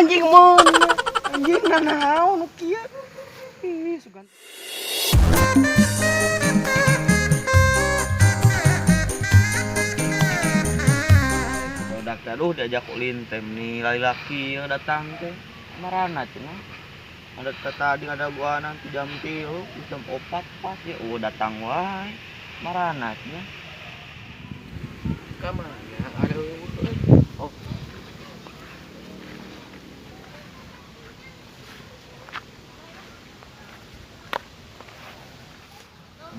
Anjing mun. Anjing nanaon nu kieu. Ih, sugan. Budak teh aduh diajak ulin teh nih laki-laki yang datang teh. Marana cenah. Ada tadi ada gua nanti jam 3, jam 4 pas ya datang wae. Marana cenah. Ka mana? Aduh. Oh.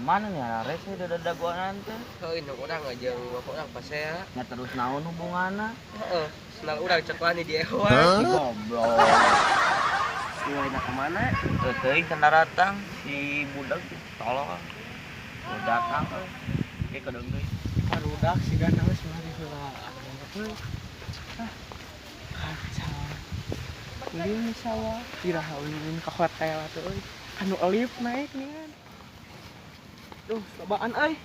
Mana nih arek sih ada gua nanti. Heuh, indung urang jeung bapak urang pasea. Nya terus naon hubunganna? Heeh, senal urang cek wani di ewa. Goblok. Ieu enak ka mana? Teu teuing can daratang si budak tolong. Datang euy. Ge kedeung deui. Barudak siga geus mari heula. Ah. Kacau. Ulin sawah, iraha ulin ka hotel atuh euy. Anu elip naik nih. Duh, cobaan euy.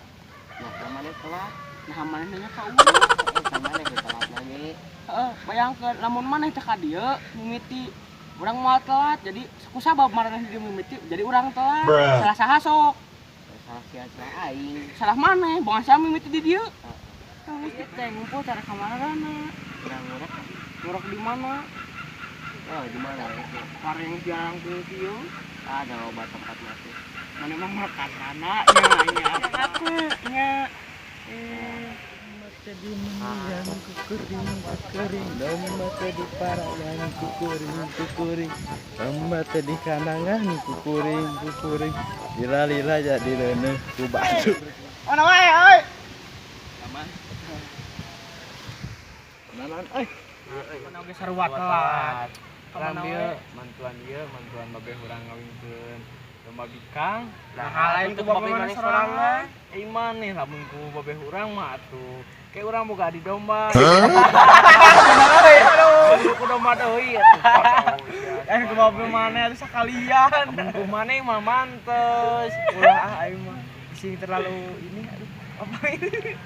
Nah, ka mana telat? Nah, maneh nanya ka urang. Ka maneh telat lagi. Heeh, bayangkeun lamun maneh teh ka dieu mimiti urang moal telat. Jadi kusabab maraneh di dieu mimiti jadi urang telat. Salah saha sok? Salah sia salah aing. Salah maneh, bongan sia mimiti di dieu. Heeh, teh ngumpul cara ka marana. Urang ngurek. Ngurek di mana? Oh, di mana itu? Pareng jarang kieu. Ada obat tempat mati. Mana mah makan sana nya nya aku nya mata di mendiang kukuring kukuring mata di parayan kukuring kukuring mata di kanangan kukuring kukuring lila-lila jadi leuneuh ku batu. Mana wae euy. Aman. Kenalan euy. Mana oge sarua telat. Kamana wae mantuan ieu mantuan babeh urang ngawinkeun domba bikang. Nah, lain ku babe maneh sorangan. Eh maneh lamun ku babeh urang mah atuh. Kayak urang boga adi domba. Aduh, ku domba deui atuh. Eh ku babe maneh atuh sakalian. Ku maneh mah mantes. Ulah ah aing mah sing terlalu ini aduh apa ini?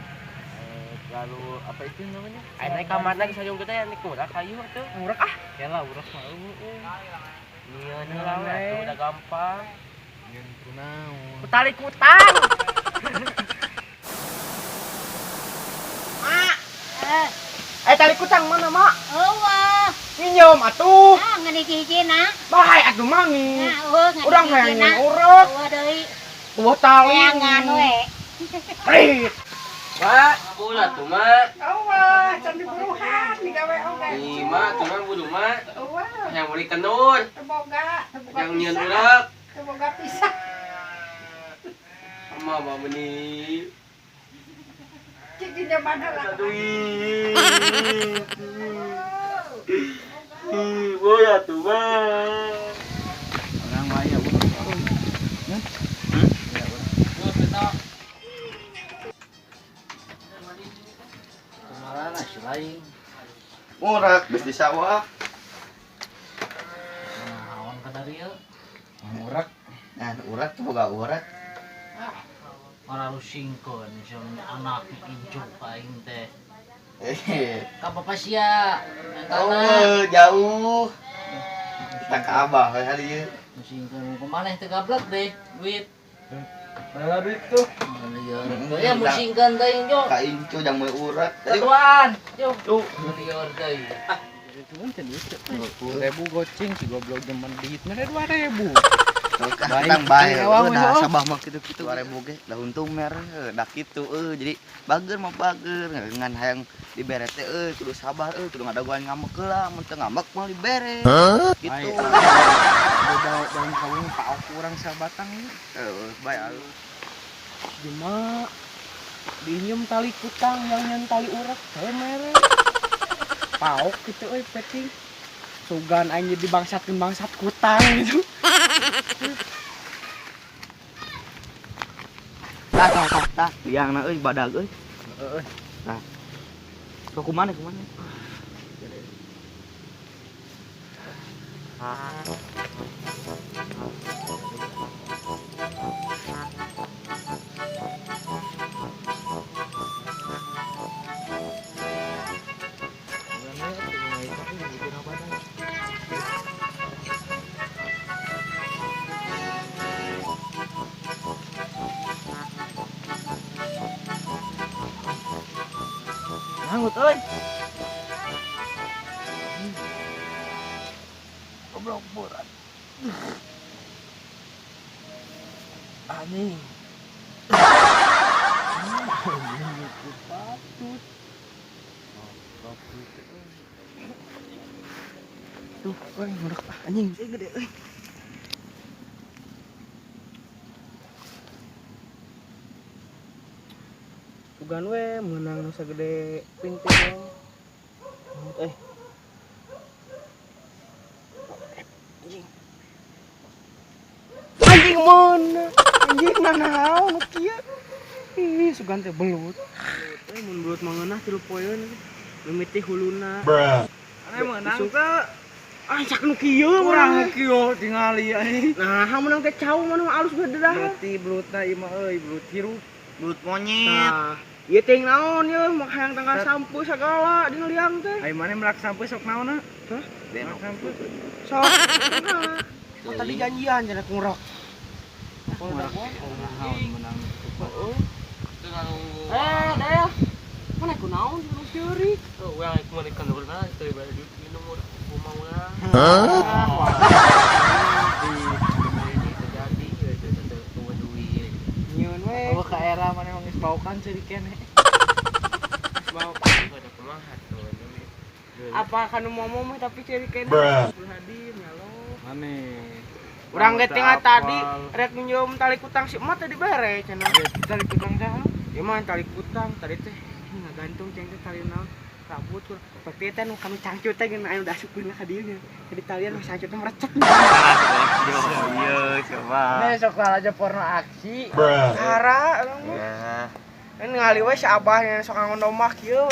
Terlalu apa itu namanya? Aing naik kamarna geus hayung kita yang ngurek hayu atuh. Ngurek ah. Kela urek mah eueuh. Nyieun heula we atuh udah gampang. Nyieun kunaon? Tali kutang. Mak. Tali kutang mana, Mak? Eueuh. Minjem atuh. Ah, ngan hiji-hijina. Bae atuh mani. Nah, eueuh ngan Urang hayang ngurek. Eueuh deui. Eueuh tali. Hayangan we. Prit. Mak, bola tuh, Mak. Eueuh, can diburuhan digawe oge. Ih, Mak, tuh mah buru, Mak. Eueuh. Yang meuli kenur. Teu boga, teu boga. Yang nyieun urek. Teu boga pisah. Mama meni. Cik pinjaman heula. Aduh. Ih, boya tuh, Mak. Orang wae ya. Kumarana si lain. Ngurek geus di sawah. Naon ka dari ieu? Ngurek. Nah, urek tuh boga urek. Ora rusingkeun sia anak incu aing teh. Ka bapa sia Oh, jauh. Kita ke abah we hari ieu. Musingkeun kumaneh teu gablek deh duit. Mana duit tuh? Ya musingkeun teh injo. Ka incu jang meuli urek. Ketuaan. Yo. Lieur deui. Cuman can duit 20.000 goceng si goblok zaman duit mere 2.000. Baik, bae. Udah sabah mah kitu-kitu 2.000 ge da untung mere da kitu euy. Jadi bager mah bager ngan hayang dibere teh euy kudu sabar euy kudu ngadagoan ngambek heula mun teu ngambek moal dibere. Gitu. Udah daun kawung paok urang sabatang Heeh, bae alus. Jema dinyem tali kutang yang nyen tali urek teu mere. Paok gitu euy peting. Sugan aing jadi bangsatkeun bangsat kutang gitu. Tah tah tah tah liangna euy badag euy. Heeh. Tah. Sok kumaha kumaha? Belut euy. Goblok berat. Anjing. Patut. Tuh, euy ngurek ah anjing gede euy. Ugan we meunang nu sagede pinting. Euy. Anjing. Anjing mana? Anjing nanaon nu kieu? Ih, sugan teh belut. Euy mun belut mah ngeunah 3 poeun. Mimiti huluna. Ane meunang teu? Ah, cak nu kieu Urang nu kieu tingali anjing. Nah, meunang teh cau mana mah alus bededah. Berarti belutna ieu mah euy, belut hirup. Belut monyet. Nah, ieu teh naon yeuh, mah hayang tanggal sampu sagala dina liang teh. Ai maneh melak sampu sok naonna? Hah? Melak sampu. Sok. Nah, tadi janjian cenah ngurek. Naon meunang. Heeh. Eh, Del. Mana ku naon nu seurik? Urang rek meuli kendurna teu bayar duit minum kumaha. Terjadi teu duit. Nyieun we. Oh, ka era maneh mah geus baukan ceurik keneh. Baukan. Ada kumaha tuh. Apa kanu momo mah tapi ceurik keneh. Hadir nyalo. Maneh. Urang ge tinggal tadi rek nyium tali kutang si emak tadi bere cenah. Tali kutang saha? Ieu mah tali kutang tadi teh ngagantung ceng teh tali naon rabut kur. Peti teh nu kami cangcut teh geuna aya udah asupkeun ka dieu nya. Jadi talian nu cangcut teh merecet. Iya, coba. Maneh sok aja porno aksi. Hara urang mah. Ya. Kan ngali we si abah yang sok ngondomah kieu.